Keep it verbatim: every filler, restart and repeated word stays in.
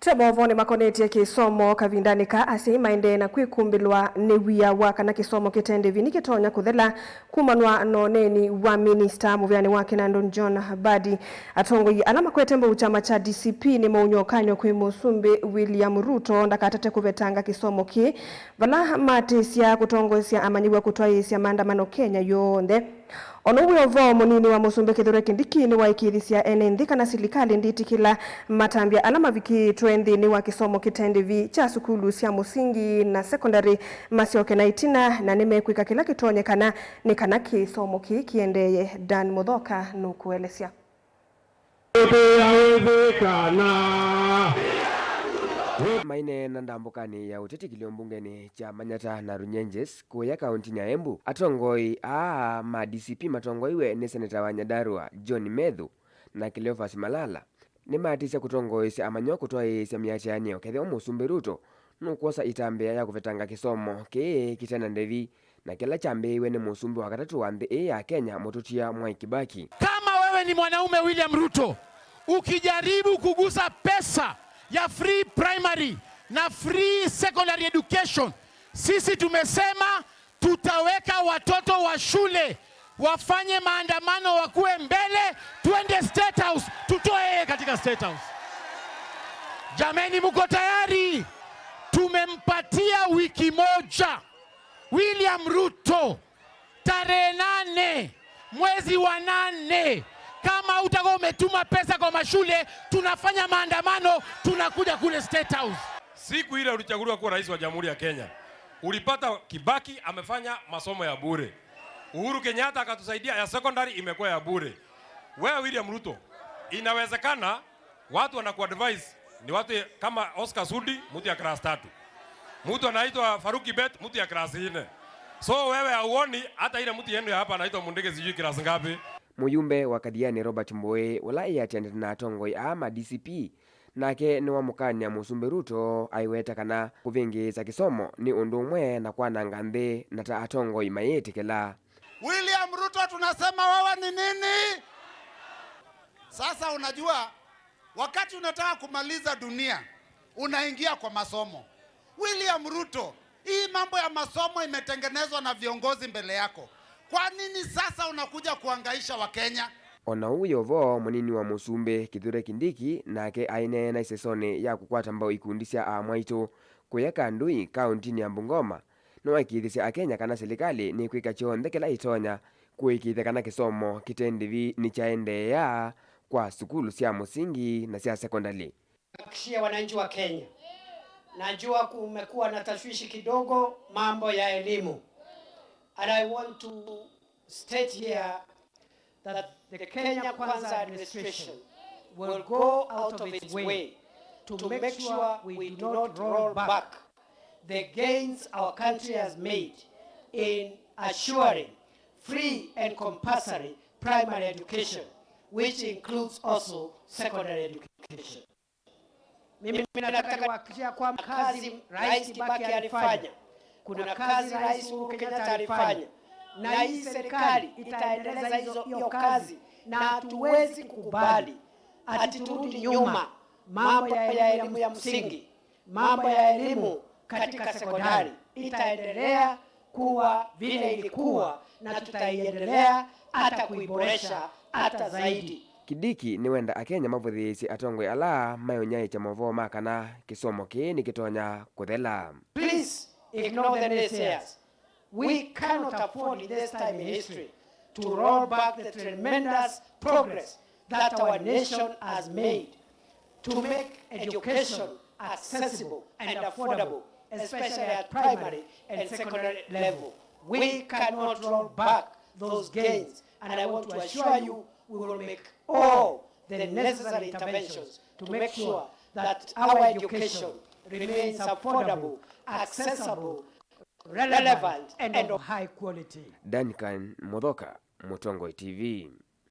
Tũte movoo nĩ makonetye kĩsomo kavindanĩ ka asyai maendee na kwĩkumbĩlwa nĩ wia wa kana kĩsomo kĩte ndĩvi nĩkĩtonya kũthela kumanwa na ũneeni wa minista mũvĩanĩ wa Kinandon John Mbadi. Atongoi ala makwete mbau kyama kya D C P nĩmaũny'a ũkany'o kwĩ Mũsumbĩ William Ruto ndakatate kũvetanga kĩsomo kĩĩ, vala matĩsya kũtongoesya amanyĩw'a kũtwaĩĩsya maandamano Kenya yonthe. O na ũu wĩ o vo, mũnini wa Mũsumbĩ Kithure Kindiki nĩwaĩkĩĩthisye ene nthĩ kana silikalĩ ndĩtĩkĩla matambya ala mavikĩtwe nthĩnĩ wa kĩsomo kĩte ndĩvi kya sukulu sya mũsingi na sekondalĩ masyoke na ĩtina, na nĩmekwĩka kĩla kĩtonyekana nĩ kana kĩsomo kĩĩ kĩendeeye. Dan Mũthoka nũkũelesya. Maineena ndambũkanĩ ya ũteti kĩlio mbungenĩ kya Manyata na Runyenjes kũya kauntinĩ ya Embu, atongoi aa ma D C P matongoiwe nĩ seneta wa Nyandarua John Methu na Cleophas Malala nĩmaatĩsye kũtongoesya amanyĩw'a kũtwaĩĩsya mĩatĩanĩo kethĩwa Mũsumbĩ Ruto nũkwosa ĩtambya ya kũvetanga kĩsomo kĩĩ kĩte na ndĩvi na kĩla kyambĩĩiwe nĩ mũsumbĩ wa katatũ wa nthĩ ĩĩ ya Kenya, Mũtũtia Mwai Kibaki. Kama wewe ni mwanaume William Ruto, ukijaribu kugusa pesa ya free primary na free secondary education, sisi tumesema tutaweka watoto wa shule wafanye maandamano, wakuwe mbele, twende State House, tutoe yeye katika State House. Jameni, mko tayari? Tumempatia wiki moja. William Ruto, tarehe nane mwezi wa nane, kama utakuwa umetuma pesa kwa mashule, tunafanya maandamano, tunakuja kule State House. Siku ile ulichaguliwa kuwa rais wa Jamhuri ya Kenya, ulipata Kibaki amefanya masomo ya bure. Uhuru Kenyatta akatusaidia, ya secondary imekuwa ya bure. Wewe William Ruto, inawezekana watu wanakuadvise ni watu kama Oscar Sudi, mtu ya class tatu. Mtu anaitwa Faruki Bet, mtu ya class nne. So wewe hauoni hata ile mtu yenu ya hapa anaitwa Mundege sijui class ngapi? Mũyumbe wa Kathiani Robert Mbũĩ, ũla ĩatĩanĩte na atongoi aa ma D C P, nake nĩwamũkany'a Mũsumbĩ Ruto aiweta kana kũvĩngĩĩsya kĩsomo nĩ ũndũ ũmwe na kwananga nthĩ na ta atongoi mayĩtĩkĩla. William Ruto, tunasema wewe ni nini? Sasa unajua, wakati unataka kumaliza dunia, unaingia kwa masomo. William Ruto, hii mambo ya masomo imetengenezwa na viongozi mbele yako. Kwa nini sasa unakuja kuhangaisha Wakenya? O na ũu wĩ o vo, mũnini wa Mũsumbĩ Kithure Kindiki nake aineena ĩsesonĩ ya kũkwata mbau ikundi sya aamwaitũ kũya Kandui, kaũntinĩ ya Bungoma, nĩwaĩkĩĩthisye Akenya kana silikalĩ nĩkwĩka kyonthe kĩla ĩtonya kũĩkĩĩthya kana kĩsomo kĩte ndĩvi nĩkyaendeea kwa sukulu sya mũsingi na sya sekondalĩ. Hakikishia wananchi wa Kenya, najua kumekuwa na tashwishi kidogo mambo ya elimu, and I want to state here that the Kenya Kwanza administration will go out of its way to make sure we do not roll back the gains our country has made in assuring free and compulsory primary education, which includes also secondary education. Mimi nataka kuhakikishia kwamba kazi Rais Kibaki alifanya, kuna kazi Rais Uhuru Kenyatta alifanya, na hii serikali itaendeleza hizo, hiyo kazi, na hatuwezi kukubali ati turudi nyuma. Mambo ya elimu ya msingi, mambo ya elimu katika sekondari itaendelea kuwa vile ilikuwa, na tutaiendelea hata kuiboresha hata zaidi. Kindiki nĩwenda Akenya mavũthĩĩsye atongoi ala mayũnyaĩĩkya maũvoo ma kana kĩsomo kĩĩ nĩkĩtonya kũthela. Please ignore the naysayers. We cannot afford in this time in history to roll back the tremendous progress that our nation has made to make education accessible and affordable, especially at primary and secondary level. We cannot roll back those gains, and I want to assure you we will make all the necessary interventions to make sure that our education remains affordable, accessible, relevant, and of high quality. Duncan Muthoka, Mũtongoi T V.